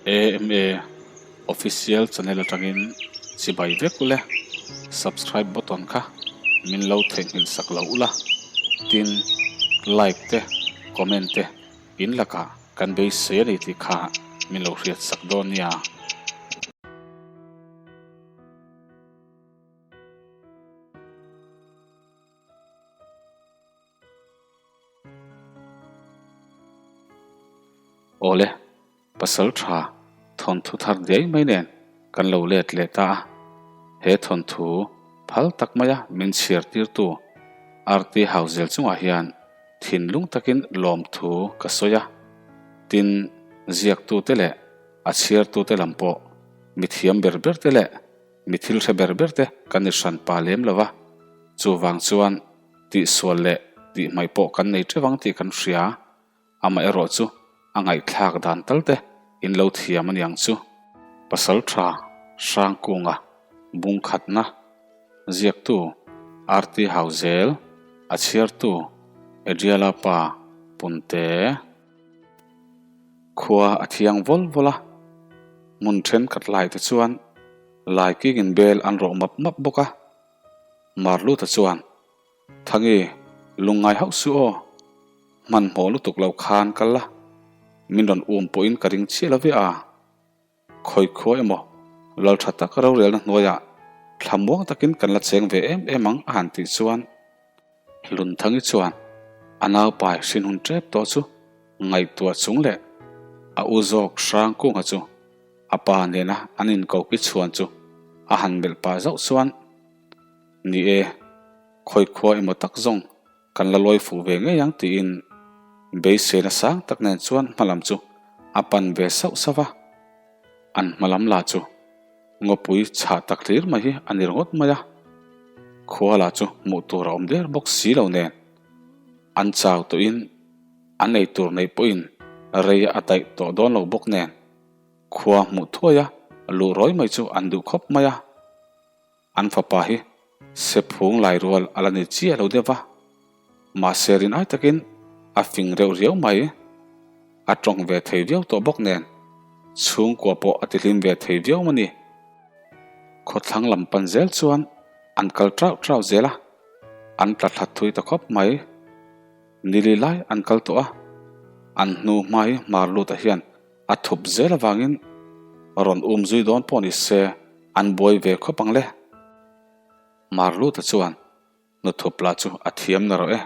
AMA Official channel atangin chibai vek ule, subscribe button kha min lo theihnghilh sak lo ula, tin like te comment te in lakah kan beisei a ni tih kha min lo hriat sak dawn nia. Awle, pasal tha thawnthu thar diai mai nen kan lo let leh ta a, he thawnthu phal tak maia min chhiar tirtu RT Hauzel chungah hian thinlung takin lawmthu ka sawi a, tin ziaktute leh a chhiartute lam pawh mithiam ber berte leh mi thil hre ber berte kan ni hran pa lem lo va, chuvang chuan tihsual leh tihhmaih pawh kan nei teuh ang tih kan hria, amaherawh chu a ngaihthlak dan tal te in lo thiam a niang chu. Pasal tha Hrangkunga bungkhatna ziaktu RT Hauzel, a chhiartu Adriala pa Punte. Khua a thiang vawl vawl a, hmun thenkhat lai te chuan lai kingin bel an rawh map map bawk a. Marluta chuan, Thangi, lungngai hauh suh aw, hmanhmawh lutuk lo khan kal la, min rawn um pawhin ka ring chiah lo ve a. Khawi khua emaw, lal tha tak rorelna hnuaiah thlamuang takin kan la cheng ve em em ang a han tih chuan, Lunthangi chuan a naupai hrin hun tep tawh chu ngaihtuah chung leh a u zawk Hrangkunga chu a pa nena an inkoki chhuan chu a han melh pah zauh chuan, Ni e, khawi khua emaw tak zawng kan la lawi fuh ve ngei ang tiin beiseina sang tak nen chuan hmalam chu a pan ve sauh sauh a, an hmalam lah chu ngawpui chhah tak hlir mai hi a ni ringawt mai a, khua lah chu hmuh tur a awm der bawk si lo nen an chau tawhin an ei tur neih pawhin rei a daih tawh dawn lo bawk nen khua hmuh thuai a luh rawi mai chu an duh khawp mai a. An fapa hi sephung lai rual a la ni chiah lo deuh va, mahse rin ai takin a fing reuh riau mai. A tawng ve thei viau tawh bawk nen chhungkua pawh a tihlim ve thei viau a ni. Khawthlang lam pan zel chuan an kal trauh trauh zel a, an tla thla thui ta khawp mai. Nili lai an kal tawh a, an hnu hma hi hmar lut ah hian A thup zel avangin rawn um zui dawn pawh ni se an buai ve khawp ang le. Marluta chuan hnuthup lah chu a thiam na rawh e.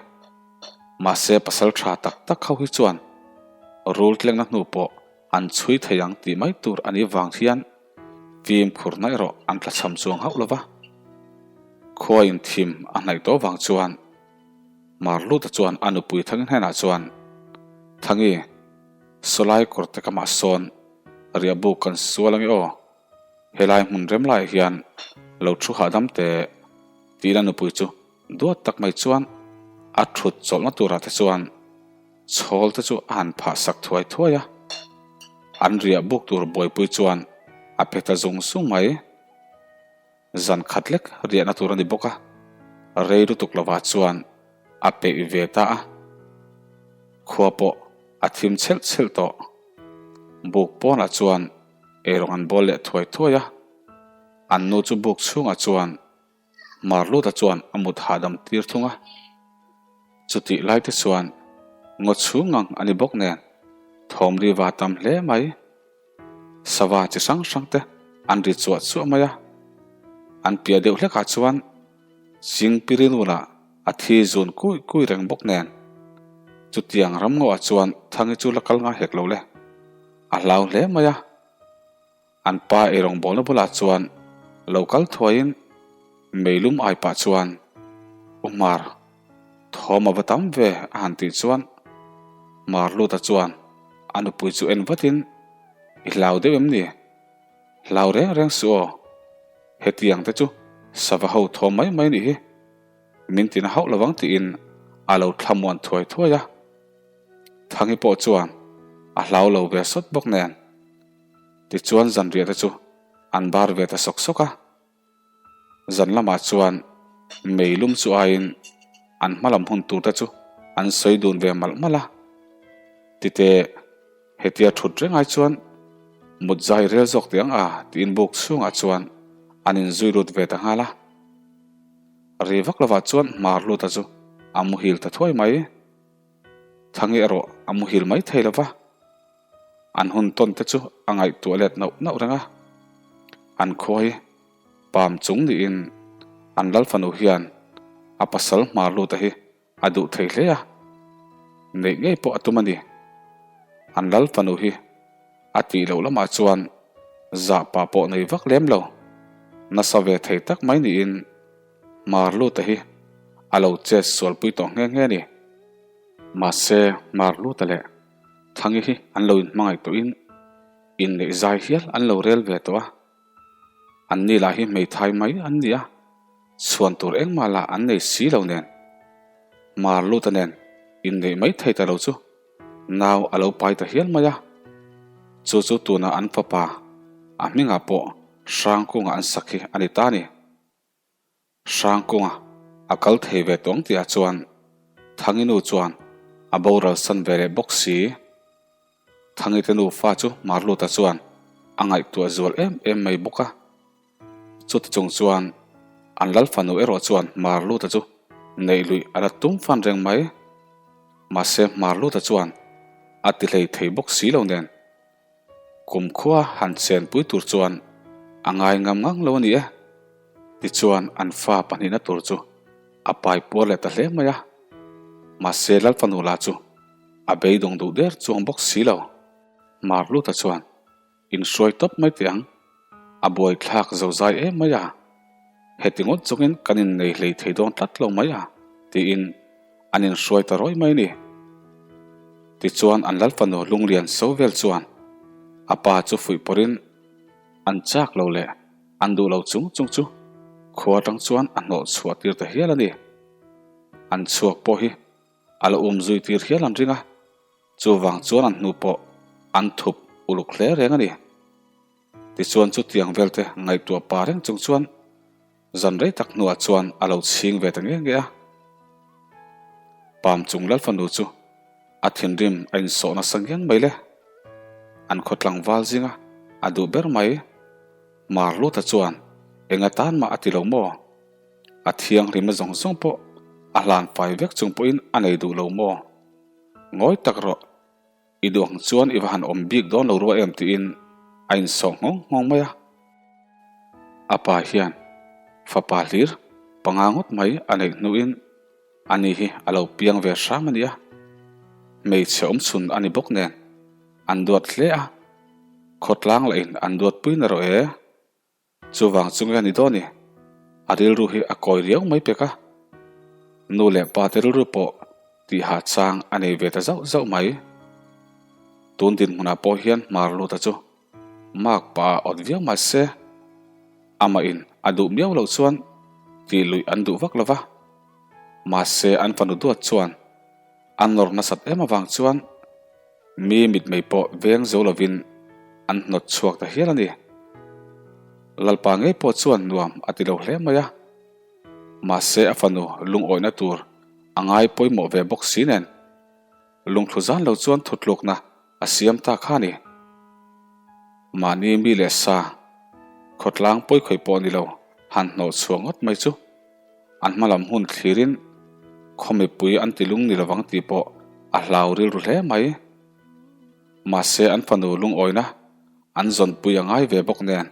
Mahse pasal tha tak tak ho hi chuan rul tlengna hnu pawh an chhui thei ang tih mai tur a nih vang hian fimkhurna erawh an tlachham chuang hauh lo va. Khua in thim a hnaih tawh vang chuan Marluta chuan a nupui Thangi hnenah chuan, Thangi, Sawlai kawr te ka mah sawn riah buk kan sual ange aw, helai hmun rem laiah hian lo thu hahdam teh tiin a nupui chu duat tak mai chuan a thut chawlhna turah te chuan chhawl te chu a han phah sak thuai thuai a, an riah buk tur buaipui chuan a phe ta zung zung mai. Zan khat lek riahna tur a ni bawk a, rei lutuk lovah chuan a peih ve ta a, khua pawh a thim chhelh chhelh tawh. Buk pawnah chuan eirawng an bawl leh thuai thuai a, an nu chu buk chhungah chuan Marluta chuan a mut hahdam tir thung a. Chutih lai te chuan ngaw chhung ang a ni bawk nen thawm riva tam hle mai. Sava chi hrang hrang te an ri chuah chuah mai a, an piah deuh hlekah chuan Chingpirinula a thi zun kui kui reng bawk nen chutiang ram ngawah chuan Thangi chu la kal ngai hek lo le, a hlau hle mai a. An pa eirawngbawlna bulah chuan lo kal thuaiin meilum ai pah chuan U Hmar, thawm a va tam ve a han tih chuan Marluta chuan a nupui chu en vatin I hlau deuh em ni? Hlau reng reng suh aw, hetiang te chu sava ho thawm mai mai nih hi, min tina hauh lovang tiin a lo thlamuan thuai thuai a. Thangi pawh chuan a hlau lo ve sawt bawk nen. Tichuan zanriah te chu an bar ve ta sawk sawk a. Zan lamah chuan meilum chu aiin an hma lam hun tur te chu an sawi dun ve malh malh a. Tite hetia thut reng ai chuan Mut zai rel zawk teh ang a tiin buk chhungah chuan an inzui lut ve ta nghal a. Ri vak lovah chuan hmar luta chu a muhil ta thuai mai. Thangi erawh a muhil mai thei lova, an hun tawn te chu a ngaihtuah let nauh nauh reng a. An khua hi pam chung niin an lal fanu hian a pasal hmar luta hi a duh thei hle a, neih ngei pawh a tum a ni. An lal fanu hi a tih loh lamah chuan zah pah pawh nei vak lem lo, nasa ve thei tak mai niin Hmar Luta hi a lo chet sualpui tawh nghe nghe a ni. Mahse, Hmar Luta leh Thangi hi an lo inhmangaih tawhin inneih zai hial an lo rel ve tawh a. Anni lah hi hmeithai mai an ni a, chhuan tur engmah lah an nei si lo nen. Hmar Luta nen inneih mai thei ta lo chu nau a lo pai ta hial mai a. Chu chu tuna an fapa a hmingah pawh Hrangkunga an sak hi a ni ta a ni. Hrangkunga a kal thei ve tawng tihah chuan Thanginu chuan a boral san ve leh bawk si. Thangite nufa chu Marluta chuan a ngaihtuah zual em em mai bawk a. Chuti chung chuan an lal fanu erawh chuan Marluta chu neih luih a la tum fan reng mai. Mahse Marluta chuan a ti hlei thei bawk si lo nen. Kumkhua han chenpui tur chuan a ngai ngam ngang lo a ni e. Tichuan an fa pahnihna tur chu a pai puar leh ta hle mai a. Mahse Lalfanu lah chu a beidawng duh der chuang bawk si lo. Marluta chuan inhruai tawp mai teh ang, a buaithlak zozai em mai a. Heti ngawt chungin kan innei hlei thei dawn tlat lo mai a, tiin an inhruai ta rawih mai a ni. Tichuan an Lalfanu lunglian so vel chuan a pa chu fuih pawrhin an chak lo leh an duh lo chung chung chu khua atang chuan a hnawh chhuah tir ta hial a ni. An chhuak pawh hi a la um zui tir hial an ring a, chuvang chuan an hnu pawh an thup uluk hle reng a ni. Tichuan chutiang velte ngaihtuah pa reng chung chuan zan rei tak hnuah chuan a lo chhing ve ta nge nge a. Pam chung Lalfanu chu a thinrim a insawh nasa ngiang mai le. An khaw tlangval zinga a duh ber mai Marluta chuan eng atan mah a ti lo maw? A thianghlimna zawng zawng pawh a hlan fai vek chung pawhin a nei duh lo maw? Ngawi tak rawh. I duh ang chuan i va han awm bik dawn lo rua em tiin a insawh nghawng nghawng mai a. A pa hian fapa hlir panga ngawt mai a neih hnuin ani hi a lo piang ve hram a ni a. Hmeichhe awmchhun a ni bawk nen an duat hle a, khawtlang lahin an duatpui na rawh e. Chuvang chu nge ni dawn i? A rilru hi a kawi riau mai pek a. Nu leh pa te rilru pawh tihah chang a nei ve ta zauh zauh mai. Tun dinhmunah pawh hian hmar luta chu mark pah a awt viau mai se, amah in a duh miau loh chuan tih luih an duh vak lo va. Mahse an fanu duat chuan a nawr nasat em avang chuan Mi mitmei pawh veng zo lovin an hnawt chhuak ta hial a ni. Lalpa ngei pawh chuan nuam a ti lo hle mai a. Mahse a fanu lungawihna tur a ngai pawimawh ve bawk si nen lungthlu zan lo chuan thutlukna a siam ta kha a ni. Mahni mi leh sa khawtlang pawikhawih pawh ni lo han hnawh chhuah ngawt mai chu An hma lam hun thlirin khaw mipui an ti lung ni lovang tih pawh a hlau rilru hle mai. Mahse an fanu lungawina an zawnpui a ngai ve bawk nen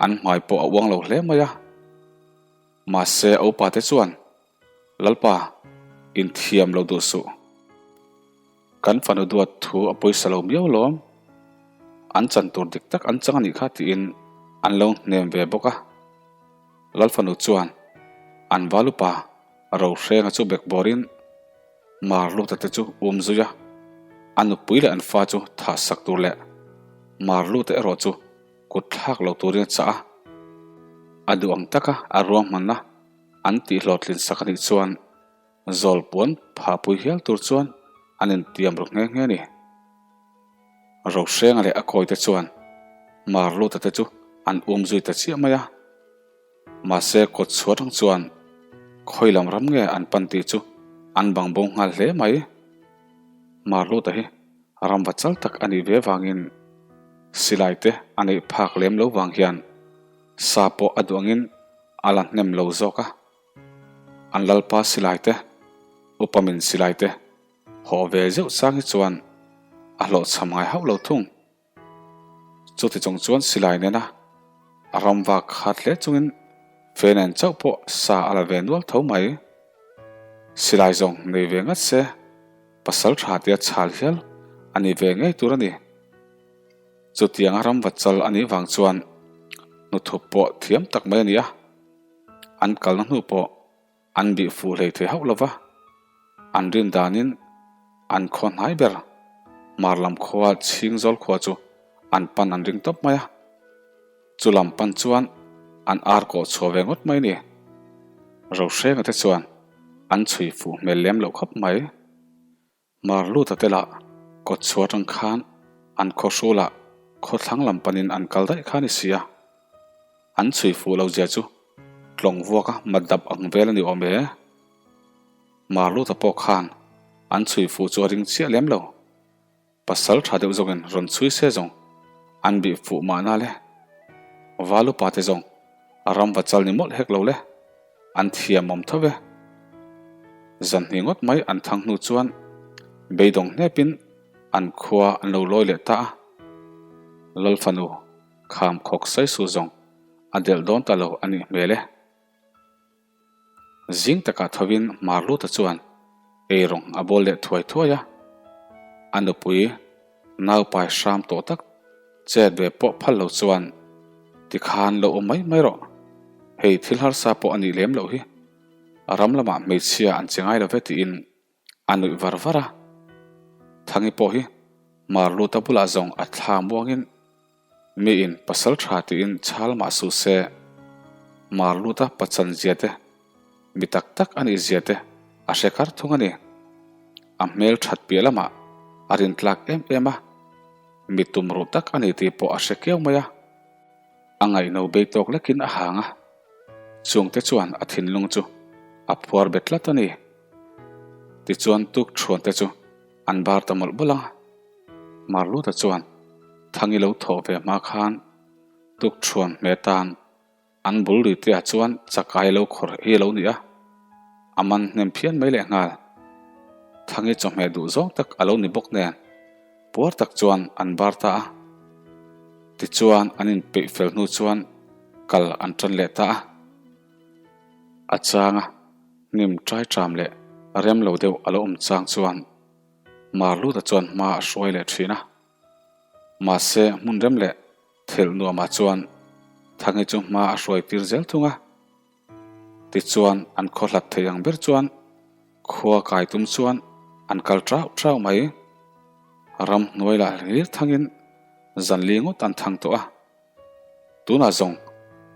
an hmai pawh a uang lo hle mai a. Mahse a upa te chuan, Lalpa, inthiam lo duh suh. Kan fanu duat thu a pawisa lo miau lawm. An chan tur dik tak an chang a nih kha tiin an lo hnem ve bawk a. Lalfanu chuan an valupa Rohrenga chu bekbawrin Marluta te chu um zui a, a nupui leh an fa chu thah sak tur leh Marluta erawh chu kut thlak lo turin a chah a. A duh ang taka a ruahmanna an tihhlawhtlin sak a nih chuan Zawlpuan phahpui hial tur chuan an intiam ru nghe nghe a ni. Rohrenga leh a kawite chuan Marluta te chu an um zui ta chiah mai a. Mahse kawt chhuah atang chuan khawi lam ram nge an pan tih chu an bang bo nghal hle mai. Marluta hi ramva chal tak a nih ve vangin. Silai te a neih phak lem lo vang hian sa pawh a duh angin a la hnem lo zawk a. An lalpa silai te, upa min silai te haw ve zeuh chang hi chuan a hlawhchham ngai hauh lo thung. Chuti chung chuan silai nena a ram vak khat hle chungin fe nen chauh pawh sa a la ve nual tho mai. Silai zawng nei ve ngat se pasal tha tia chhal hial a ni ve ngei tur a ni. Chutianga ram va chal a nih vang chuan hnuthup pawh thiam tak mai a ni a, an kalna hnu pawh An bih fuh hlei thei hauh lova, an rin danin an khaw hnai ber Hmar lam khua Chhingzawl khua chu an pan an ring tawp mai a. Chu lam pan chuan an ar kawh chhuah ve ngawt mai ni. Rohrenga te chuan an chhui fuh hmel lem loh khawp mai. Hmar luta te lah kawt chhuah atang khan an khaw hrulah khawthlang lam panin an kal daih kha a ni si a. An chhui fuh lo zia chu tlawng vuaka mat dap ang vel a ni awm e. Hmar luta pawh khan an chhui fuh chu a ring chiah lem lo. Pasal tha deuh zawngin rawn chhui se zawng an bih fuh mahna le. Val upa te zawng a ram va chal ni mawlh hek lo le. An thiam awm tho ve. Zan hnih ngawt mai an thang hnu chuan beidawng hnepin an khua an lo lawi leh ta a. Lal fanu kham khawk sawi su zawng a delh dawn ta lo a nih hmel e. Zing takah thovin Marluta chuan eirawng a bawl leh thuai thuai a, a nupui naupai hram tawh tak chet ve pawh phal lo chuan tikhan lo awm mai mai rawh, hei thil harsa pawh a nih lem loh hi, a ram lamah hmeichhia an che ngai lo ve tiin A nuih var var a, Thangi pawh hi Marluta bulah zawng a thla muangin miin pasal tha tiin chhal mah suh se, Marluta pachan zia te, mi tak tak a nih zia te a hre kar thung a ni. A hmel that piah lamah a rintlak em em a, mi tumruh tak a ni tih pawh a hre kiau mai a. A ngaihno bei tawk lekin a hang a, chungte chuan a thinlung chu a phuar bet tlat a ni. Tichuan tuk thuante chu an bar ta mawlh mawlh a, Marluta chuan Thangi lo thawh ve hma khan tuk thuan hme tan an bul lui te ah chuan chakai lo khawr hi a lo ni a, a man hnem phian mai lehnghal. Thangi chawhmeh duh zawng tak a lo ni bawk nen puar tak chuan an bar ta a. Tichuan an inpeih fel hnu chuan kal an tan leh ta a. A chang a. Hnim ṭai ṭam leh rem lo deuh a lo awm chang chuan Marluta chuan hma a hruai leh ṭhin a. Mahse hmun rem leh thelh nuamah chuan Thangi chu hma a hruai tir zel thung a. Tichuan an khaw hlat thei ang ber chuan khua kai tum chuan an kal ṭauh ṭauh mai. Ram hnuai lah hlir thangin zan li ngawt an thang tawh a. Tunah zawng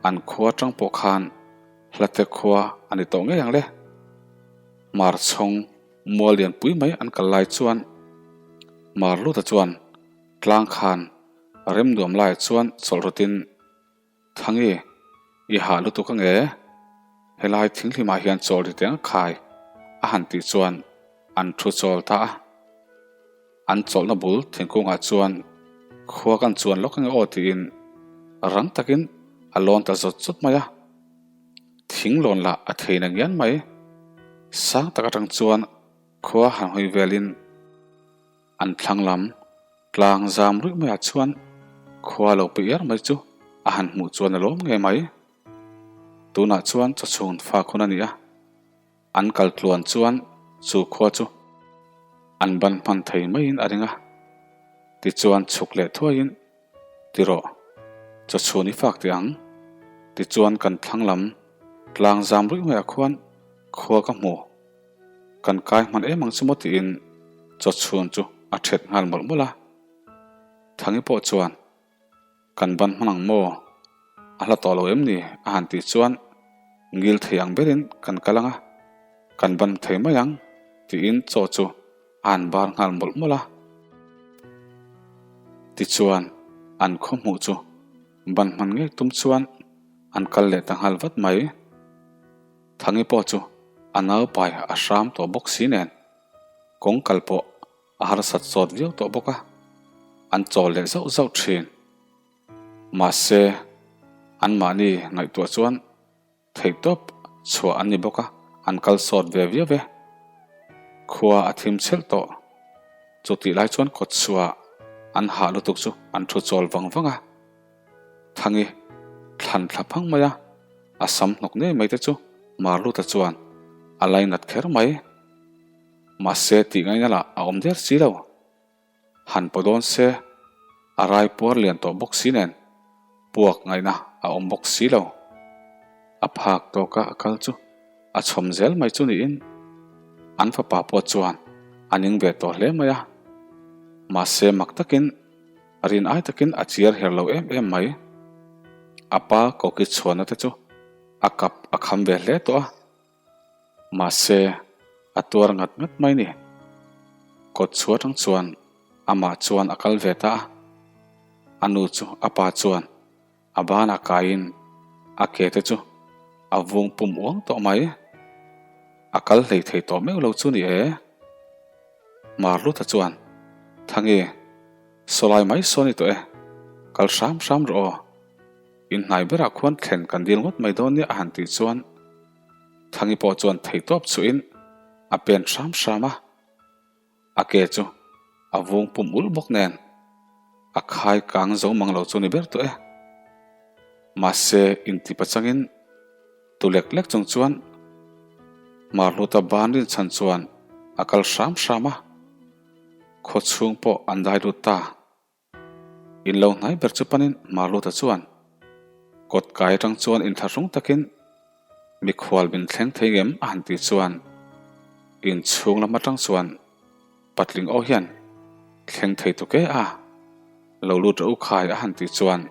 an khua atang pawh khan hlate khua a ni tawh ngei ang le. Hmar chhawng mual lian pui mai an kal lai chuan Hmar luta chuan tlang khan rem nuam laiah chuan chawlh rawtin Thangi i hah lutuk ange helai thinghlimah hian chawl ri teng a khai a han tih chuan an thu chawl ta a. An chawlhna bul thingkungah chuan khua kan chuan lawk ange aw tiin rang takin a lawn ta zawt zawt mai a. Thing lawn lah a thei na ngian mai. Sang tak atang chuan khua han hawi velin an thlang lam tlang zam ruih maiah chuan khua lo pe iar mai chu a han hmuh chuan a lawm ngei mai. Tunah chuan chawchhun fak hun a ni a. An kal tluan chuan chu khua chu an ban hman thei maiin a ring a. Tichuan chhuk leh thuaiin, Ti rawh, chawchhun i fak teh ang. Tichuan kan thlang lam tlang zam ruih maiah khuan khua ka hmu. Kan kai hman em ang chu maw tiin chawchhun chu a ṭhet nghal mawlh mawlh a. Thangi pawh chuan. Kan ban hman ang maw? A hla tawh lo em ni? A han tih chuan ngil thei ang berin kan kal ang a, kan ban thei mai ang tiin chaw chu a han bar nghal mawlh mawlh a. Tichuan an khaw hmuh chu ban hman ngei tum chuan an kal leh ta nghal vat mai. Thangi pawh chu a naupai a hram tawh bawk si nen kawng kal pawh A harsat sawt viau tawh bawk a, an chawl leh zauh zauh thin. Mahse, anmahni ngaihtuah chuan theihtawp chhuah an ni bawk a, an kal sawt ve viau e. Khua a thim chhelh tawh. Chutih lai chuan kawtchhuah an hah lutuk chu an thu chawl vang vang a. Thangi thlan thla phang mai a, a sam hnawk ngei mai te chu Marluta chuan a lainat kher mai. Mahse tih ngaihna lah a awm der si lo. Han paw dawn se, a rai puar lian tawh bawk si nen puak ngaihna a awm bawk si lo. A phak tawka a kal chu a chhawm zel mai chu niin an fapa pawh chuan a ning ve tawh hle mai a. Mahse mak takin rin ai takin a chiar her lo em em mai. A pa koki chhuahna te chu a kap a kham ve hle tawh a. Mahse, a tuar ngat ngat mai ni. Kawt chhuah atang chuan amah chuan a kal ve ta a. A nu chu a pa chuan a banah kaiin a ke te chu a vung pum uang tawh mai. A kal hlei thei tawh meuh lo chu ni e. Marluta chuan, Thangi, sawlai mai saw ni tawh e, kal hram hram rawh aw. Inhnai berah khuan thlen kan dil ngawt mai dawn nia a han tih chuan Thangi pawh chuan theitawp chuhin a pen hram hram a, a ke chu a vung pum ulh bawk nen a khai kang zo mang lo chu ni ber tawh e. Mahse inti pachangin tu lek lek chung chuan Marluta ban rinchhan chuan a kal hram hram a, khawchhung pawh an dai lut ta. In lo hnai ber chu panin Marluta chuan kawt kai atang chuan inthlahrung takin mikhual min thleng thei ngem a han tih chuan inchhung lam atang chuan patling aw hian thleng thei tuk e a, lo lut rawh u khai a han tih chuan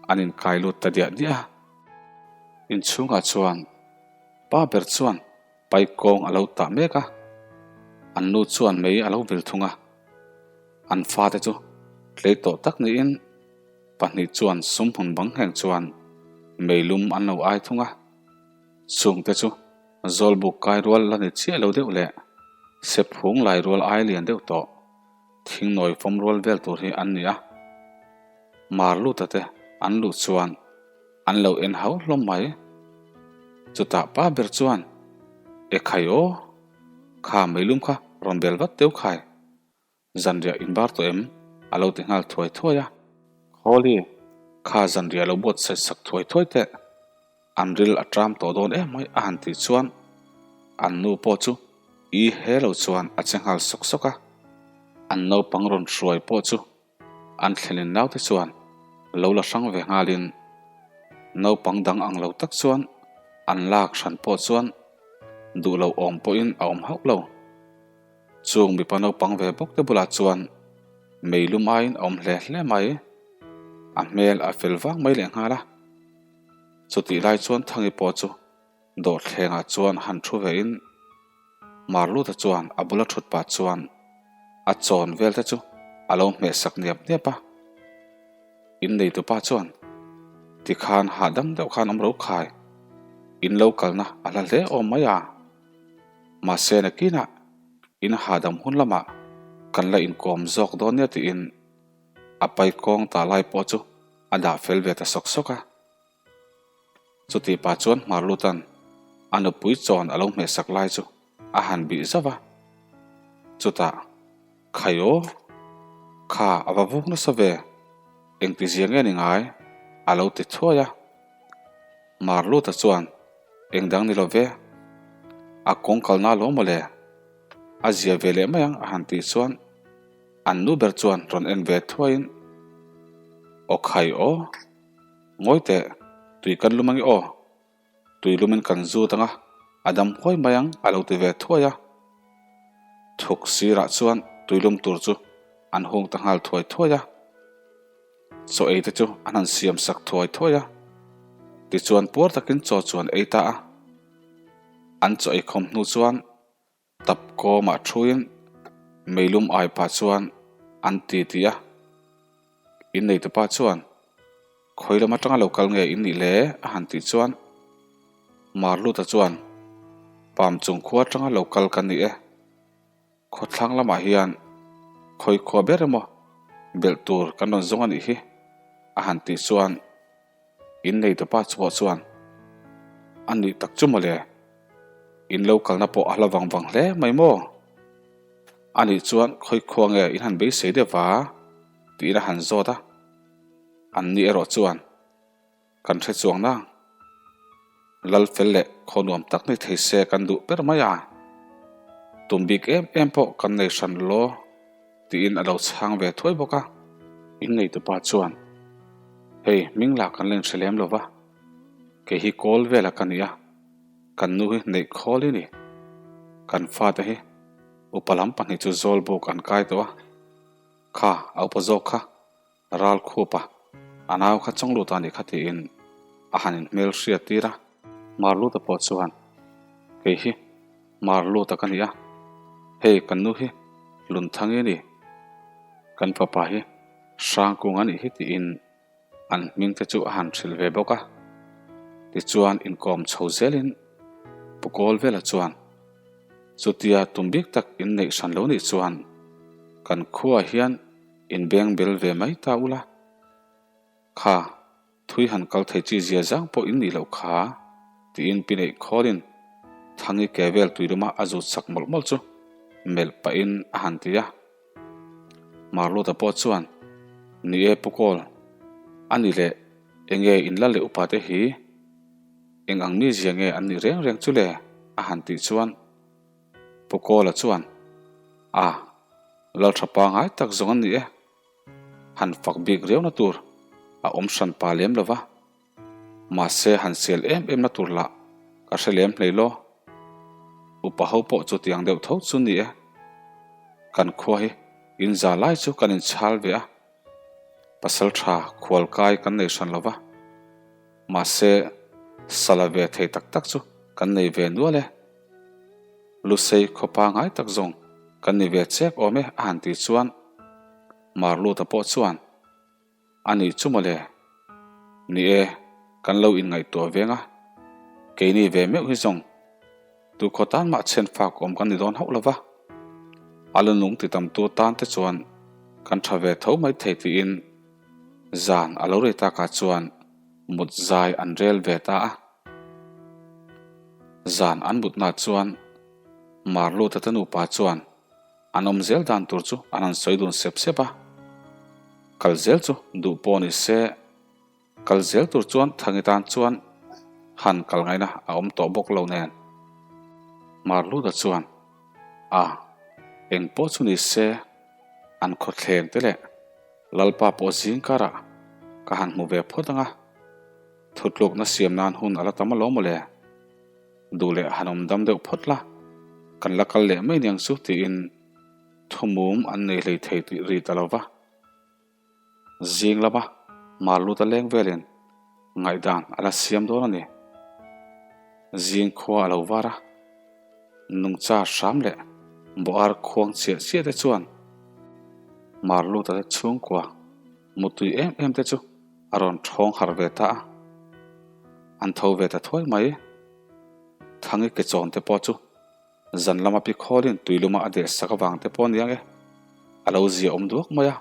an inkai lut ta diah diah a. Inchhungah chuan pa ber chuan Pai kawng a lo tah mek a, an nu chuan mei a lo vil thung a. An fate chu tlei tawh tak niin pahnih chuan sumhmun bang ngheng chuan meilum an lo ai thung a. Chungte chu zawlbuk kai rual la ni chiah lo deuh leh sephung lai rual ai lian deuh tawh thingnawi fawm rual vel tur hi an ni a. Mar luta te an luh chuan An lo en hau hlawm mai. Chutah pa ber chuan, E khai aw, kha meilum kha rawn bel vat deuh khai. Zanriah inbar tawh em? a lo ti nghal thuai thuai a. Khawli, kha zanriah lo buatsaih sak thuai thuai teh. An ril a ṭam tawh dawn em mai a han tih chuan an nu pawh chu i he lo chuan a che nghal sawk sawk a. An naupang rawn hruai pawh chu An thlenin naute chuan lo la hrang ve nghalin naupang dang ang lo tak chuan an lak hran pawh chuan duh lo awm pawhin a awm hauh lo. Chung mipa naupang ve bawk te bulah chuan meilum aiin a awm hle hle mai. A hmel a fel vang mai leh nghal a. Chutih lai chuan Thangi pawh chu Dawhthlengah chuan han thu vein Marluta chuan a bula thut pah chuan a chawn vel te chu a lo hmeh sak niap niap a. Inneitupa chuan, Tikhan hahdam deuh khan awm ro khai, in lo kalna a hla hle awm mai a. Mahse nakinah in hahdam hun lamah kan la inkawm zawk dawn nia tiin a pai kawng ta lai pawh chu a dah fel ve ta sawk sawk a. Chuti pa chuan Hmarlutan a nupui chawn a lo hmehsak lai chu a han bih zauh a. Chutah, Khai aw, kha a va vuk nasa ve, engtizia nge ni ngai? a lo ti thuai a. Hmarluta chuan, Engdang ni lo ve, a kawng kalna lo maw le? A zia ve leh mai ang a han tih chuan an nu ber chuan rawn en ve thuaiin, Aw khai aw. Ngawi teh, tui kan lum ange aw. Tui lumin kan zut ang a, a dam huai mai ang a lo ti ve thuai a. Thuk sirah chuan tui lum tur chu an hung ta nghal thuai thuai a. Chaw ei te chu an han siam sak thuai thuai a. Tichuan puar takin chaw chu an ei ta a. An chaw ei khawm hnu chuan Tap kawmah thuin meilum ai pah chuan an ti ti a. Inneitupa chuan, Khawi lam atanga lo kal nge in nih le? a han tih chuan Marluta chuan, Pam chung khua atanga lo kal ka ni e. Khawthlang lamah hian khawi khua ber emaw belh tur kan rawn zawng a nih hi. A han tih chuan in neitupa chhuah chuan a nih tak chu mawle, in lo kalna pawh a hla vang vang hle mai maw? A nih chuan khawi khua nge in han beisei deuh va? Tiin a han zawt a, an ni erawh chuan kan hre chuang nang. Lal fel leh khaw nuam tak ni thei se kan duh ber mai a, tum bik em em pawh kan nei hran law tiin a lo chhang ve thuai bawk a. In neitupa chuan, Hei, hming lah kan la inhre lem lo va, kei hi kawl vela ka ni a, kan nu hi neih khawl i ni. Kan fate hi upa lam pahnih chu zawlbuk an kai tawh a, kha a upa zawk kha Ral khupa a nau kha chawng lut a nih kha tiin a han inhmel hriat tir a. Marluta pawh chuan, Kei hi Marluta ka ni a, hei kan nu hi Lunthangi a ni, kan fapa hi Hrangkung a nih hi tiin an hming te chu a han hrilh ve bawk a. Tichuan inkawm chho zelin Pu Kawlvela chuan, Chutia tum bik tak inneih hran lo nih chuan kan khuaah hian Inbeng bel ve mai ta ula. Kha, thui han kal thei chi zia zang pawh in nih loh kha, tiin pi neih khawlin Thangi ke vel tui luma a zut sak mawlh mawlh chu melh pahin a han ti a. Marluta pawh chuan, Ni e Pu Kawl, a ni leh enge in la leh upa te hi eng ang mi zia nge an nih reng reng chu le? a han tih chuan Pu Kawla chuan, A, Laltha pangai tak zawng an ni e. Han fak bik riauna tur a awm hran pa lem lo va. Mahse han sel em em na tur lah ka hre lem hlei law. Upa ho pawh chutiang deuh tho chu ni e. Kan khua hi in za lai chu kan inchhal ve a. Pasal tha khual kai kan nei hran lo va. Mahse sala ve thei tak tak chu kan nei ve nual e. Lusei khaw pangai tak zawng kan ni ve chek awm e a han tih chuan Marluta pawh chuan a nih chu mawle, ni e kan lo inngaihtuah veng a, keini ve meuh hi zawng tu khaw tan mah chhen fak awm kan ni dawn hauh lova, a lu nung ti tamtu tan te chuan kan tha ve tho mai thei tiin zan a lo rei takah chuan mut zai an rel ve ta a. Zan an mutna chuan Marluta te nupa chuan an awm zel dan tur chu an han sawi dun sep sep a. Kal zel chu duh pawh ni se, kal zel tur chuan Thangi tan chuan han kal ngaihna a awm tawh bawk lo nen. Marluta chuan, A, eng pawh chu ni se, an khawthleng te leh Lalpa pawh zing karah ka han hmu ve phawt ang a. Thutlukna siam nan hun a la tam alawm mawle. Duh leh han awm dam deuh phawt la, kan la kal leh mai niang chu tiin thumum an nei hlei thei tih ri ta lo va. Zing lama Marluta leng velin ngaihdan a la siam dawn a ni. Zing khua a lo var a, nungcha hram leh bawhar khuang chiah chiah te chuan Marluta te chhungkua mutui em em te chu a rawn ṭhawng harh ve ta a, an tho ve ta thuai mai. Thangi ke chawn te pawh chu zan lama pi khawlin tui luma a deh sak avang te pawh aniang e, a lo zia awm duak mai a,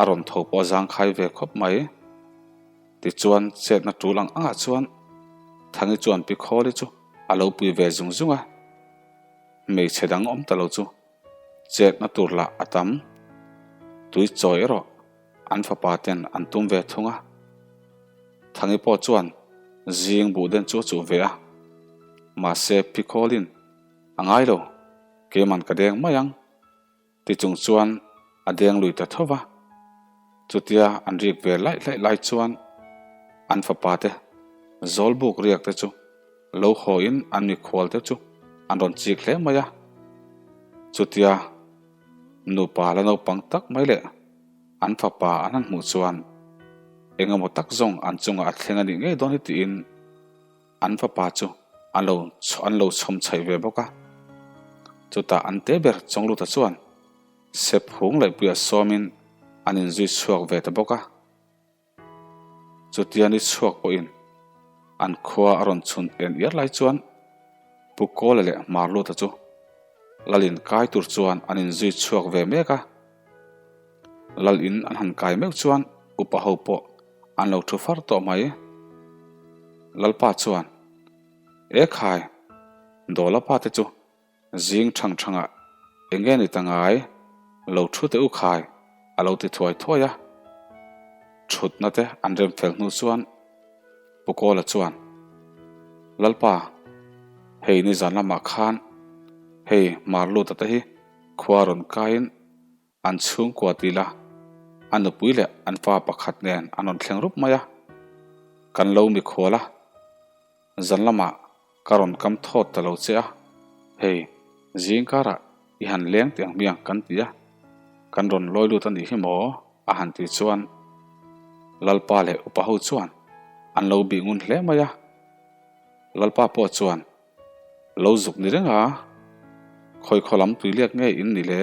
a rawn tho pawh a zangkhai ve khawp mai. Tichuan chetna ṭul ang angah chuan Thangi chuan pi khawli chu a lo pui ve zung zung a, hmeichhe dang awm ta lo chu chetna tur lah a tam, tui chawi erawh An fapa ten an tum ve thung a. Thangi pawh chuan zing buh den chu a chuh ve a. Mahse Phikawlin a ngai lo, keiman ka deng mai ang ti chung chuan a deng lui ta tho va. Chutia an rik ve laih laih lai chuan an fapa te Zawlbuk riak te chu lo haw in an mikhual te chu an rawn chik hle mai a. Chutia nupa la naupang tak mai leh an fapa an han hmuh chuan eng emaw tak zawng an chungah a thleng a nih ngei dawn hi tiin an fapa chu an lo an lo chhawm chhaih ve bawk a. Chutah an te ber Chawngluta chuan sep hung laihpuiah sawmin an inzui chhuak ve ta bawk a. Chutia ni chhuak pawhin an khua a rawn chhun en iar lai chuan Pu Kawla leh Marluta chu Lalin kai tur chuan an inzui chhuak ve mek a. Lalin an han kai meuh chuan. Upa ho pawh an lo thu far tawh mai. Lalpa chuan, E khai, Dawla pa te chu zing thang thangah eng nge ni ta ngai, lo thu teh u khai, a lo ti thuai thuai a. Thutna te an rem fel hnu chuan Pu Kawla chuan, Lalpa, hei nizan lamah khan hei Marluta te hi khua rawn kaiin An chhungkua ti la, a nupui leh an fa pakhat nen an rawn thleng rup mai a, kan lo mikhual a, zan lamah ka rawn kam thawt ta lo che a, hei zing karah i han leng tih ang hmiang kan ti a, kan rawn lawi lut a nih hi maw? a han ti chuan Lalpa leh upa ho chuan an lo bih ngun hle mai a, Lalpa pawh chuan Lo zuk ni reng a, khawi khaw lam tui liak nge in ni le?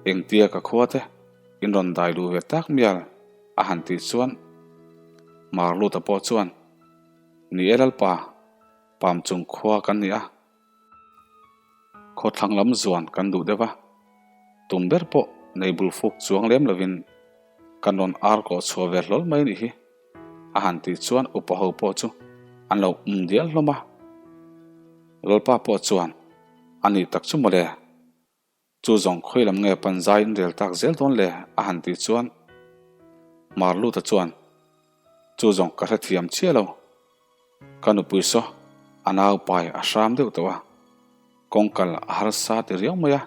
Engtia ka khua te in rawn dai luh ve tak mial a han tih chuan Marluta pawh chuan, Ni e Lalpa, pam chung khua kan ni a, khawthlang lam zuan kan duh deuh a, tum ber pawh nei bul fuk chuang lem lovin kan rawn ar kawh chhuah ve hlawl mai nih hi. A han tih chuan upa ho pawh chu an lo um dial hlawm a. Lalpa pawh chuan, A nih tak chu mawle, chu zawng khawi lam nge pan zai in rel tak zel dawn le? a han tih chuan Marluta chuan, Chu zawng ka hrethiam chiah lo. Ka nupui saw a naupai a hram deuh tawh a, kawngkal a harsa ti riau mai a,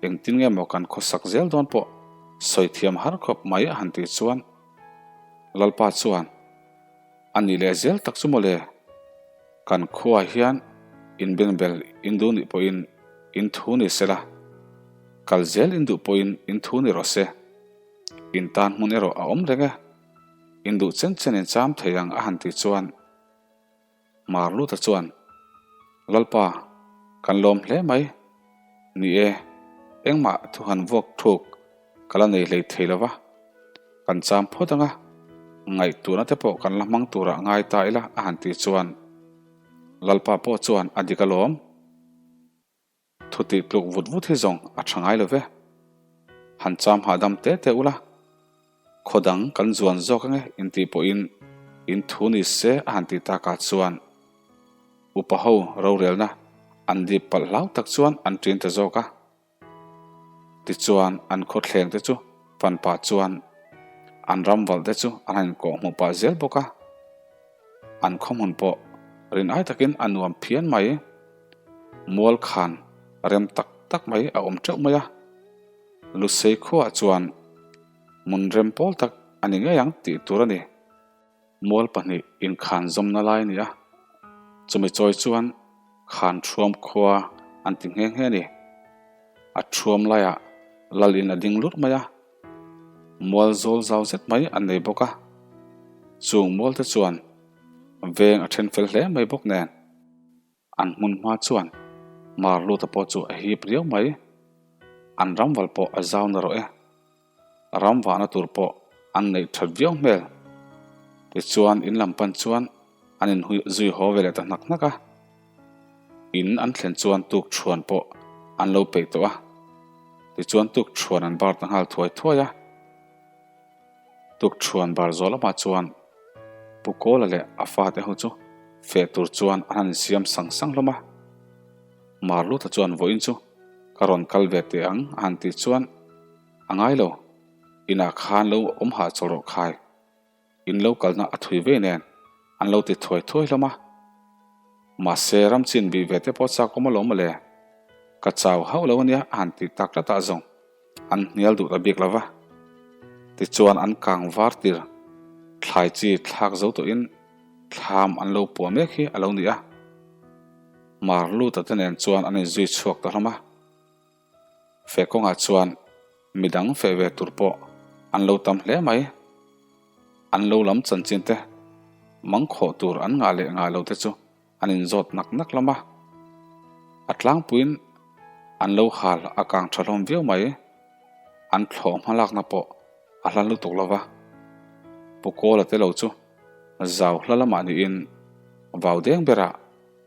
engtin nge maw kan khawsak zel dawn pawh sawi thiam har khawp mai a han tih chuan Lalpa chuan a nih leh zel tak chu mawle, kan khuaah hian inbenbel in duh nih pawhin in thu ni sela, kal zel in duh pawhin in thu ni rawh se, in tan hmun erawh a awm reng e. In duh chen chen in cham thei ang a han tih chuan Marluta chuan, Lalpa, kan lawm hle mai. Ni e, engmah thu han vuak thuk ka la nei hlei thei lo va, kan cham phawt ang a, ngaihtuahna te pawh kan la hmang turah ngai ta ila a han tih chuan Lalpa pawh chuan a dik alawm. Thu tih tluk vut vut hi zawng a tha ngai lo ve. Han cham hahdam te te ula, khaw dang kan zuan zawk ange intih pawhin in thu ni se a han tih takah chuan upa ho rorelna an dip palh hlau tak chuan an ṭin ta zawk a. Tichuan an khawthleng te chu fan pah chuan an ram valh te chu an han inkawh hmuh pah zel bawk a. An khawhmun pawh rin ai takin a nuam phian mai. Mual khan rem tak tak mai a awm teuh mai a. Lusei khuaah chuan hmun rem pawl tak a ni ngei ang tih tur a ni. Mual pahnih inkhan zawmna lai a ni a, chumi chawi chuan khan thuam khua an ti nghe nghe a ni. A thuam laiah lal in a ding lut mai a, mual zawl zau zet mai an nei bawk a, chung mual te chuan veng a then fel hle mai bawk nen. An hmun hma chuan Marluta pawh chu a hip riau mai. An ramval pawh a zau na rawh e. Ram vahna tur pawh an neih that viau hmel. Tichuan in lam pan chuan an in zui haw ve leh ta hnak hnak a. In an thlen chuan tuk thuan pawh an lo peih tawh a. Tichuan tuk thuan an bar ta nghal thuai thuai a. Tuk thuan bar zawh lamah chuan Pu Kawla leh a fate ho chu feh tur chuan an han insiam sang sang hlawm a. Marluta chuan vawiin chu ka rawn kal ve teh ang a han tih chuan a ngai lo, inah khan lo awm hah chaw rawh khai, in lo kalna a thui vei nen an lo ti thuai thuai hlawm a. Mahse ram chin bih ve te pawh chak awm alawm mawle, ka chau hauh lo ania a han tih tak tlatah zawng. An hnial duh ta bik lo va, tichuan an kang var tir thlai chi thlak zo tawhin thlam an lo puah mek hi a lo ni a. Marluta te nen chuan an inzui chhuak ta hlawm a. Feh kawngah chuan midang feh ve tur pawh an lo tam hle mai. An lo lam chanchin te mangkhawh tur an ngah leh ngah lo te chu An inzawt nak nak lam a, a tlangpuiin an lo hal a kang tha hlawm viau mai. An thlawh hmalakna pawh a hla lutuk lo va, Pu Kawla te lo chu zau hla lamah niin vau deng berah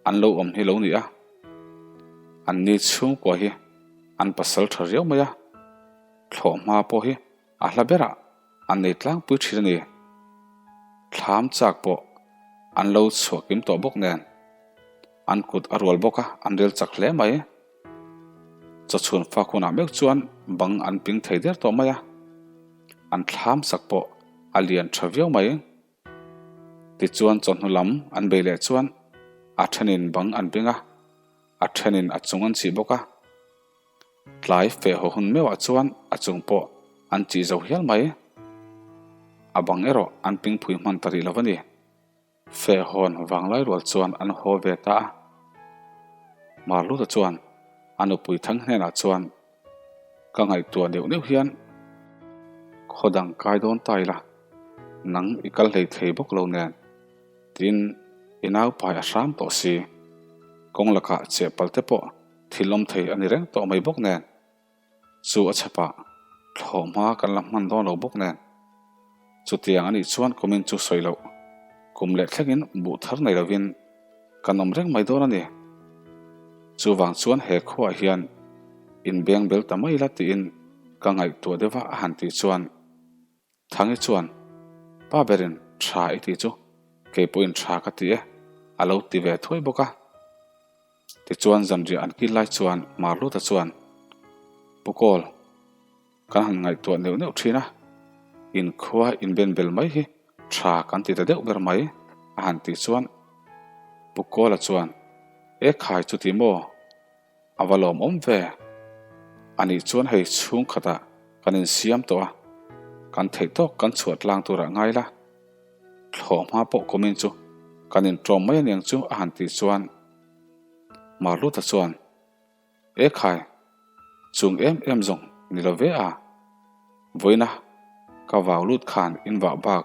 an lo awm hi lo ni a. An ni chhungkua hi an pasal tha riau mai a, thlawh hma pawh hi a hla berah. an nei tlangpui thin a ni. Thlam chak pawh an lo chhuah kim tawh bawk nen an kut a rual bawk a, an rel chak hle mai. Chawchhun fak hunah meuh chuan bang an ping thei der tawh mai a, an thlam sak pawh a lian tha viau mai. Tichuan chawhnu lam an bei leh chuan a thenin bang an ping a, a thenin a chung an chih bawk a. Tlai feh haw hun meuhah chuan a chung pawh an chih zo hial mai. A bang erawh an ping phui hman ta rih lo a ni. Feh hawn vanglai rual chuan an haw ve ta a. Marluta chuan a nupui thang hnenah chuan ka ngaihtuah neuh neuh hian khaw dang kai dawn ta ila, nang i kal hlei thei bawk lo nen tiin i naupai a hram tawh si. Kawng lakah chehpal te pawh thil awm thei a ni reng tawh mai bawk nen. Chu a chhapah thlawh hma kan la hman dawn lo bawk nen. Chutiang a nih chuan kumin chu sawi loh kum leh thlengin buh thar nei lovin kan awm reng mai dawn a ni. Chuvang chuan he khuaah hian inbeng bel ta mai la tiin ka ngaihtuah deuh a a han tih chuan Thangi chuan, Pa berin tha i tih chu kei pawhin tha ka ti e, a lo ti ve thuai bawk a. Tichuan zanriah an kil lai chuan Marluta chuan, Pu Kawl, kan han ngaihtuah neuh neuh thin a, inkhua inbenbel mai hi tha kan ti ta deuh ber mai, a han tih chuan Pu Kawla chuan, E khai chuti maw? A va lawmawm ve. Anih chuan hei chhungkhatah kan insiam tawh a, kan theih tawk kan chhuah tlang turah ngai la. Thlawh hma pawh kumin chu kan inṭawm mai aniang chu a han tih chuan Marluta chuan, E khai, chung em em zawng ni lo ve a, vawiina ka vau lut khan invah bak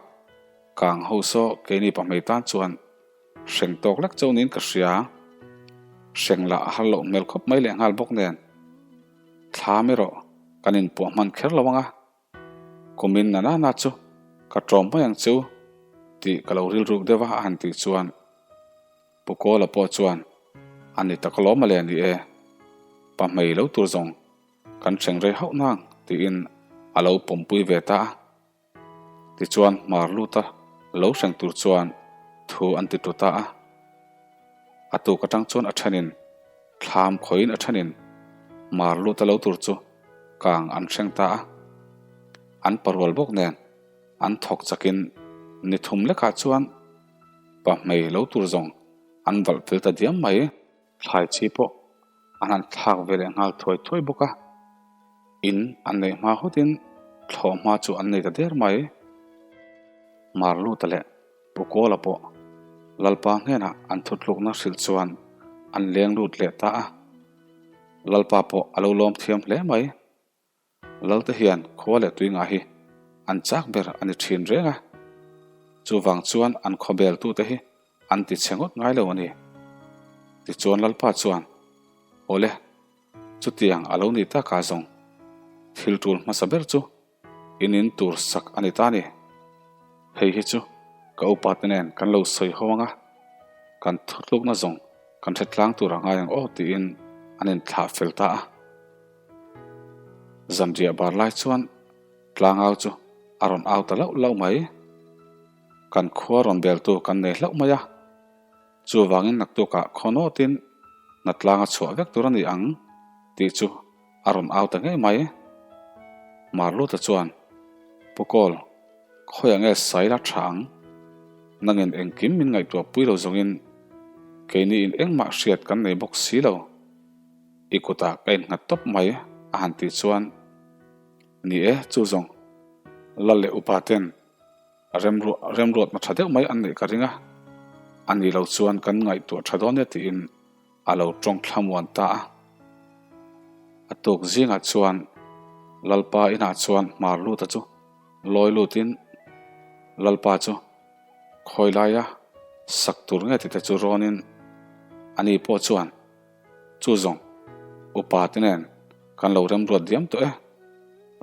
kang ho saw keini pahmei tan chuan Hreng tawk lek cho niin ka hria. Hreng lah a har loh hmel khawp mai leh nghal bawk nen. Thlam erawh kan inpuah hman kher lo ang a. Kumin na na na chu ka ṭawm mai ang chu tih ka lo rilruk deuh a a han tih chuan Pu Kawla pawh chuan a ni tak alawm a le ni e. Pa hmei lo tur zawng kan hreng rei hauh nang tiin a lo pawmpui ve ta a. Tichuan hmar luta lo hreng tur chuan thu an ti tlu ta a. A tuk atang chuan a thenin thlam khawiin a thenin hmar luta lo tur chu kang an hreng ta a. An parual bawk nen an thawk chakin ni thum lekah chuan pahmei lo tur zawng an valh fel ta diam mai. Thlai chi pawh an han thlak ve leh nghal thuai thuai bawk a, in an neih hma hutin thlawh hma chu an nei ta der mai. Marluta leh Pu Kawla pawh Lalpa hnenah an thutlukna hrilh chuan an leng lut leh ta a, Lalpa pawh a lo lawm thiam hle mai. Lalte hian khua leh tui ngah hi an chak ber a ni thin reng a, chuvang chuan an khawbel tute hi an ti chhe ngawt ngai lo a ni. Tichuan Lalpa chuan, Awle, chutiang a lo ni taka zawng, thil tul hmasa ber chu in in tur sak a ni ta ni. Hei hi chu ka upa te nen kan lo sawi ho ang a, kan thutlukna zawng kan hre tlang tur a ngai ang aw tiin an inthlah fel ta a. Zanriah bar lai chuan tlangau chu a rawn au ta lauh lauh mai. Kan khua rawn beltu kan nei hlauh mai a, chuvangin naktukah khaw nawtin hnatlanga chhuah vek tur a ni ang tih chu a rawn au ta ngei mai. Marluta chuan, Pu Kawl, khawiah nge saila tha ang? Nangin engkim min ngaihtuah pui lo zawngin keini in engmah hriat kan nei bawk si lo. I kutah ka innghat tawp mai a han tih chuan, Ni e, chu zawng Lal leh upa ten remruatna tha deuh mai an neih ka ring a, a ni lo chuan kan ngaihtuah tha dawn e tiin a lo tawng thlamuan ta a. A tuk zingah chuan Lalpa inah chuan hmar luta chu lawi lutin Lalpa chu khawi laia sak tur nge tite chu rawnin ani pawh chuan Chu zawng, upa te nen kan lo remruat diam tawh e.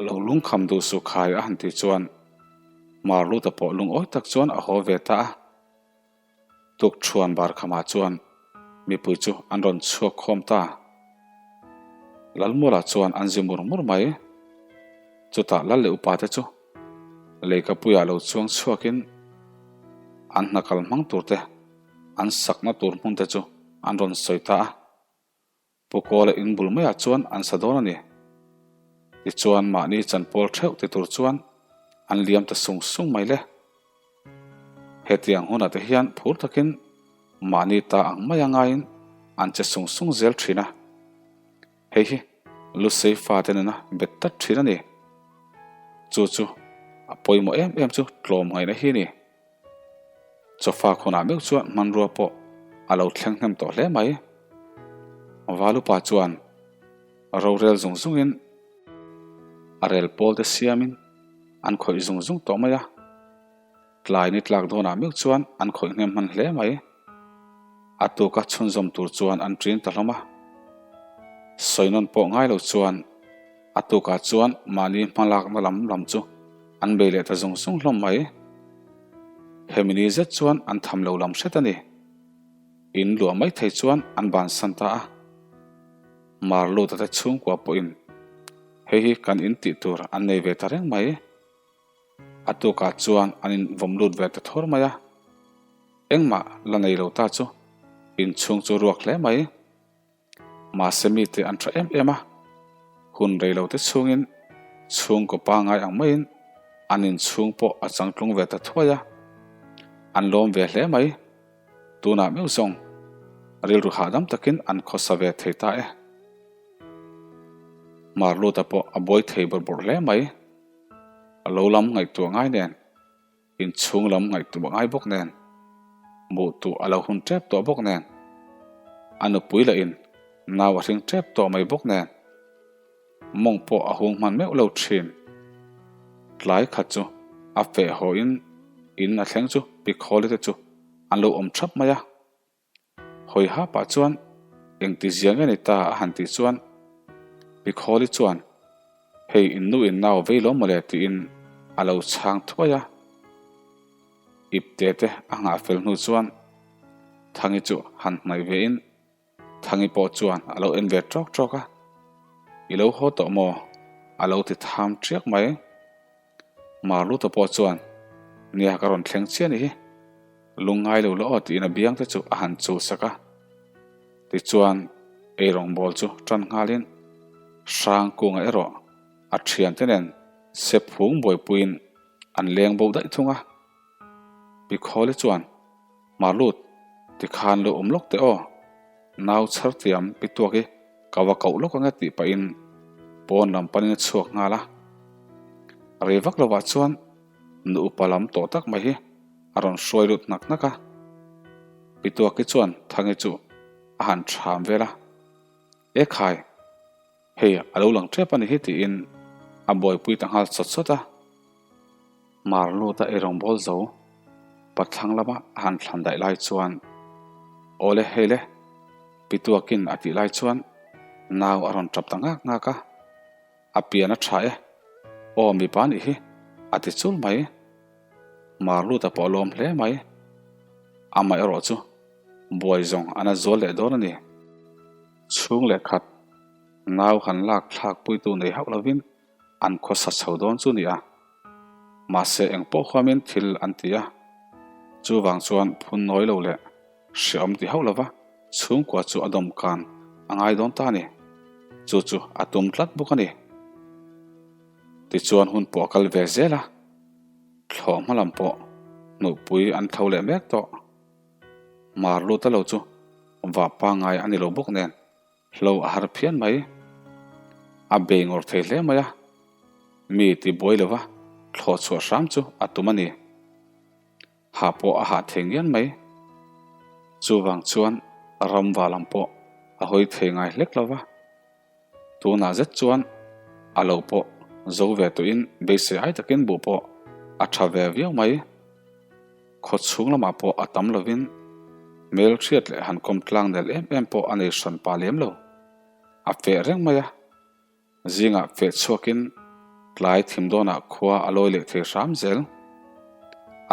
Lo lungkham duh suh khai a han tih chuan Marluta pawh lungawi tak chuan a haw ve ta a. Tukṭhuan barkhamah chuan mipui chu an rawn chhuak khawm ta. Lalmualah chuan an zi mur mur mai. Chutah lal leh upa te chu. Leikapuiah lo chuang chhuakin an hna kal hmang turte an sakna tur hmunte chu an rawn sawi ta a. Pu Kawla in bul maiah chuan an sa dawn a ni. Tichuan mahni chanpawl theuh ti tur chuan an liam ta sung sung mai le. Hetiang hunah te hian phur takin mahni ta ang mai a ngaiin an che sung sung zel thin a. Hei hi Lusei fate nena bet tlat thin a ni. Chu chu a pawimawh em em chu tlawm ngaihna hi a ni. Chawfak hunah meuh chuan hmanrua pawh a lo thleng hnem tawh hle mai. Valupa chuan rorel zung zungin a rel pawl te siamin an khawih zung zung tawh mai a. Tlai ni tlak dawnah meuh chuan an khawih hnem hman hle mai. A tuka chhunzawm tur chuan an ṭin ta hlawm a. Sawinawn pawh ngai lo chuan a tukah chuan mahni hmalakna lam lam chu an bei leh ta zung zung hlawm mai. Hemi ni zet chuan an tham lo lam hret a ni. In luah mai thei chuan an bansan ta a. Marluta te chhungkua pawhin hei hi kan in tih tur an nei ve ta reng mai. A tukah chuan an invawm lut ve ta thawr mai a, engmah la nei lo ta chu inchhung chu ruak hle mai. Mahse mite an tha em em a, hun rei lo te chhungin chhungkaw pangngai ang maiin an inchhung pawh a changtlung ve ta thuai a, an lawm ve hle mai. Tunah meuh zawng rilru hahdam takin an khawsa ve thei ta e. Marluta pawh a buai thei bawrh bawrh hle mai. A lo lam ngaihtuah ngai nen, inchhung lam ngaihtuah ngai bawk nen, muhtuh a lo hun tep tawh bawk nen, a nupui lah in nau a hring tep tawh mai bawk nen, mawng pawh a hung hman meuh lo thin. Tlai khat chu a feh haw in in a thleng chu Pikhawli te chu an lo awm thap mai a. Hawi ha pah chuan engti zia nge ni ta a han tih chuan Pikhawli chuan hei in nu in nau vei lo mawle tiin a lo chhang thuai a. Ipte te a nghah fel hnu chuan Thangi chu han hnaih ve in Thangi pawh chuan a lo en ve tawk tawk a, I lo haw tawh maw? a lo ti tham ṭiak mai. Marluta pawh chuan, Nia ka rawn thleng chiah a nih hi, lungngai lo la aw tiin a biang te chu a han chul sak a. Tichuan eirawngbawl chu ṭan nghalin Hrangkunga erawh a ṭhiante nen Sephung buaipuiin an leng bo daih thung a. Pikhawli chuan, Marlut, tikhan lo awm lawk teh aw, nau chhar thiam pi tuak hi ka va koh lawk ang e tih pahin pawn lam panin a chhuak nghal a. Rei vak lovah chuan nu upa lam tawh tak mai hi a rawn hruai lut hnak hnak a. Pi tuaki chuan Thangi chu a han ṭham vel a, E khai! Hei a lo lang ṭep a ni hi tiin a buaipui ta nghal sawt sawt a. Mar luta eirawngbawl zo pathlang lama a han thlan daih lai chuan Awle hei le Pituakin a tih lai chuan nau a rawn ṭap ta ngak ngak a, a pian a ṭha e, aw mipa nih hi a ti chul mai. Mar luta pawh a lawm hle mai. Amaherawh chu buai zawng a na zual leh dawn a ni. Chhung leh khat nau han lak thlak puitu nei hauh lovin an khawsa chho dawn chu ni a. Mahse eng pawh huamin thil an ti a. Chuvang chuan phun nawi lo leh hreawm ti hauh lova chhungkua chu a dawmkan a ngai dawn ta a ni. Chu chu a tum tlat bawk a ni. Tichuan hun pawh a kal ve zel a. Thlawh hma lam pawh hnuhpui an tho leh mek tawh. Mar lut a lo chu vah pangngai a ni lo bawk nen hlo a har phian mai. A bei ngawr thei hle mai a, mi ti buai lova thlawh chhuah hram chu a tum a ni. Hah pawh a hah thei ngian mai. Chuvang chuan ramva lam pawh a hawi thei ngai hlek lova. Tunah zet chuan a lo pawh zo ve tawhin beisei ai takin buh pawh a tha ve viau mai. Khaw chhung lamah pawh a tam lovin hmel hriat leh han kawm tlang nel em em pawh a nei hran pah lem lo. A feh reng mai a, zingah feh chhuakin tlai thim dawnah khua a lawi leh thei hram zel.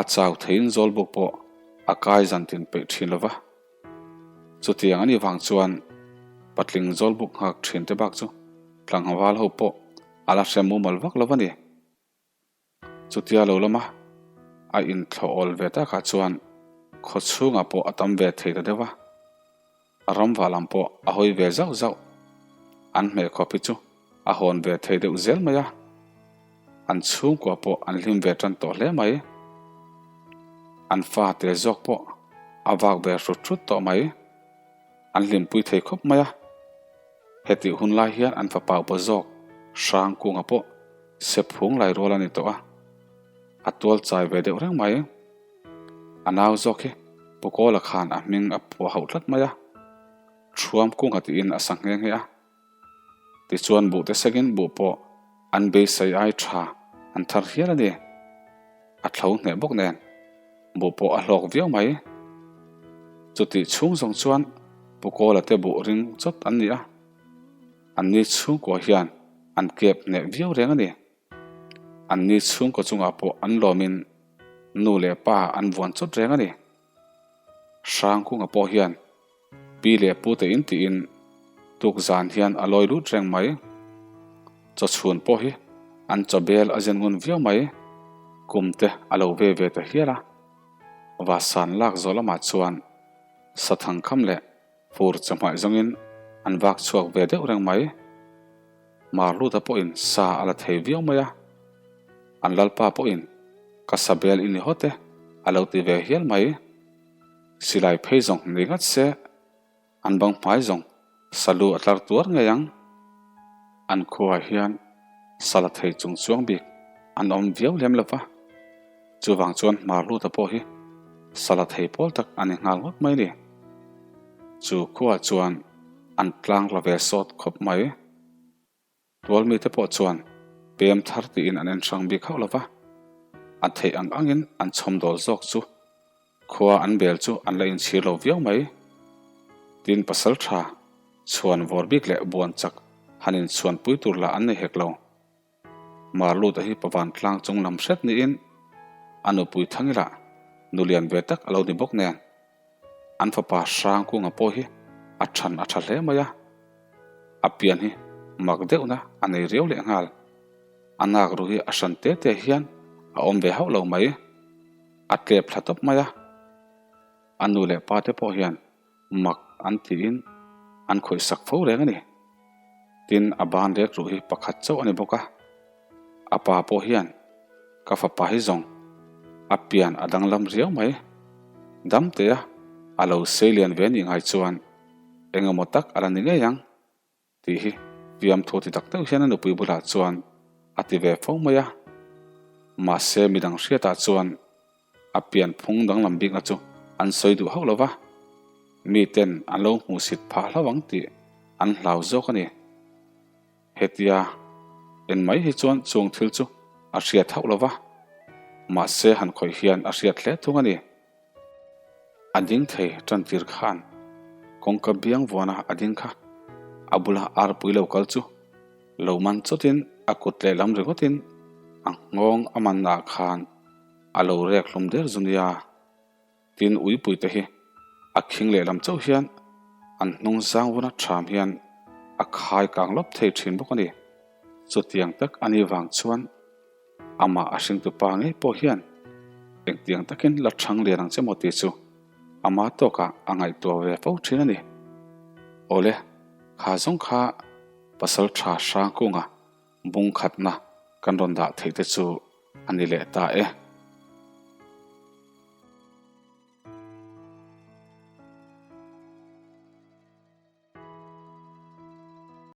A chau theiin zawlbuk pawh a kai zan tin peih thin lova. Chutiang a nih vang chuan patling zawlbuk nghak thin te bak chu tlangval ho pawh a la hre mumal vak lo a ni. Chutia lo lama a inthlawh awl ve takah chuan khaw chhungah pawh a tam ve thei ta deuh a. A ramvah lam pawh a hawi ve zauh zauh. An hmeh khawp hi chu a hawn ve thei deuh zel mai a. An chhungkua pawh an hlim ve tan tawh hle mai. An fa te zawk pawh a vak ve hrut hrut tawh mai. An hlimpui thei khawp mai a. Hetih hun lai hian an fapa upa zawk Hrangkunga pawh Sephung lai rual a ni tawh a. A tual chai ve deuh reng mai. A nau zawk hi Pu Kawla khan a hming a phuah hauh tlat mai a, Thuam Kunga tiin a sa nghe nghe a. Tichuan buh te sengin buh pawh an beisei ai tha an thar hial a ni. A thlo hneh bawk nen buh pawh a hlawk viau mai. Chutih chhung zawng chuan Pu Kawla te buh ring chawt an ni a, anni chhungkua hian an kep hneh viau reng a ni. Anni chhungkaw chungah pawh an lawmin nu leh pa an vuan chawt reng a ni. Hrangkunga pawh hian pi leh pu te in tiin tuk zan hian a lawi lut reng mai. Chaw chhun pawh hi an chaw bel a zen ngun viau mai. Kum te a lo ve ve ta hial a. Vasan lak zawh lamah chuan Sathangkham leh Fur chawhmai zawngin an vak chhuak ve deuh reng mai. Marluta pawhin sa a la thei viau mai a, an lalpa pawhin ka sa bel i ni hawt e a lo ti ve hial mai. Silai phei zawng ni ngat se an bang hmai zawng sa lu a tlar tuar ngei ang. An khuaah hian sa la thei chung chuang bik an awm viau lem lo va. Chuvang chuan Hmarluta pawh hi sala thei pawl tak a ni nghal ngawt mai ni. Chu khuaah chuan an tlang la ve sawt khawp mai. Tualmite pawh chuan pem thar tiin an en hrang bik hauh lo va, a theih ang angin an chhawmdawl zawk chu khua an bel chu an la inchhir lo viau mai. Tin pasal tha chhuan vawr bik leh buan chak han inchhuanpui tur lah an nei hek lo. Marluta hi Pavan tlang chung lam hret niin a nupui Thangila nu lian ve tak a lo ni bawk nen. An fapa Hrangkunga pawh hi a than a tha hle mai a, a pian hi mak deuhna a nei riau leh nghal. A nak ru hi a hran te te hian a awm ve hauh lo mai, a tlep thla tawp mai a. A nu leh pa te pawh hian Mak an tiin an khawih sak fo reng a ni. Tin, a ban rek ruh hi pakhat chauh a ni bawk a. A pa pawh hian ka fapa hi zawng a pian a danglam riau mai. Dam tea a lo sei lian ve nih ngai chuan eng emaw tak a la ni ngei ang. Tih hi fiamthu ti tak deuh hian a nupui bulah chuan a ti ve fo mai a. Mahse midang hriatah chuan a pianphung danglam bikna chu an sawi duh hauh lo va, miten an lo hmuhsit phah hlauh ang tih an hlau zawk a ni. Hetia en mai hi chuan chung thil chu a hriat hauh lo va, mahse han khawih hian a hriat hle thung a ni. A ding thei tan tir khan kawngka biang vuana a ding kha a bula arpui lo kal chu lo man chawtin a kut lehlam ringawtin a nghawng a mannaah khan a lo rek hlum der zu nia. Tin uipui te hi a khing lehlam chauh hian an hnung zang vuna ṭham hian a khai kang lawp thei ṭhin bawk a ni. Chutiang tak a nih vang chuan Amah a hringtu pa ngei pawh hian engtiang takin la chhang lian ang che maw tih chu ama tawkah a ngaihtuah ve fo thin a ni. Awle, kha zawng kha pasal tha hrang kunga bung khatna kan rawn dah theih te chu a ni leh ta e.